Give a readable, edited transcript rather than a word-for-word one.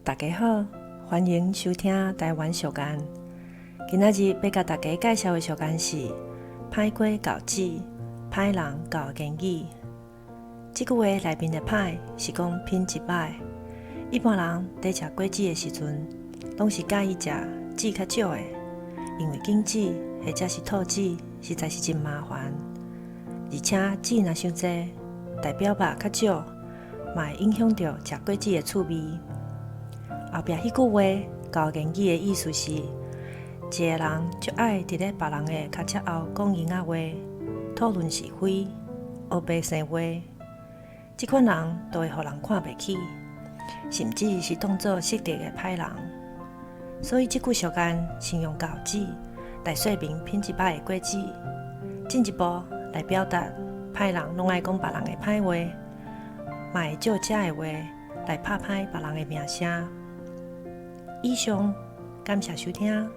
大家好，歡迎收聽台灣俗諺。今仔日欲共大家介紹的俗諺是“歹果厚籽，歹人厚言語”。這句話內面的“歹”是講品質歹。一般人佇食果子的時陣，攏是佮意食籽較少的，因為揀籽或者是吐籽，實在是真麻煩。而且籽若傷濟，代表肉較少，嘛會影響著食果子的趣味。後壁彼句話厚言語的意思是，一個人足愛佇咧別人的尻脊後講閒仔話，討論是非，烏白生話，這款人都會予人看袂起，甚至是當做失德的歹人。所以這句俗諺先用厚籽來說明品質歹的果子，進一步來表達歹人攏愛講別人的歹話，嘛會借這的話來拍歹別人的名聲。以上，感謝收聽。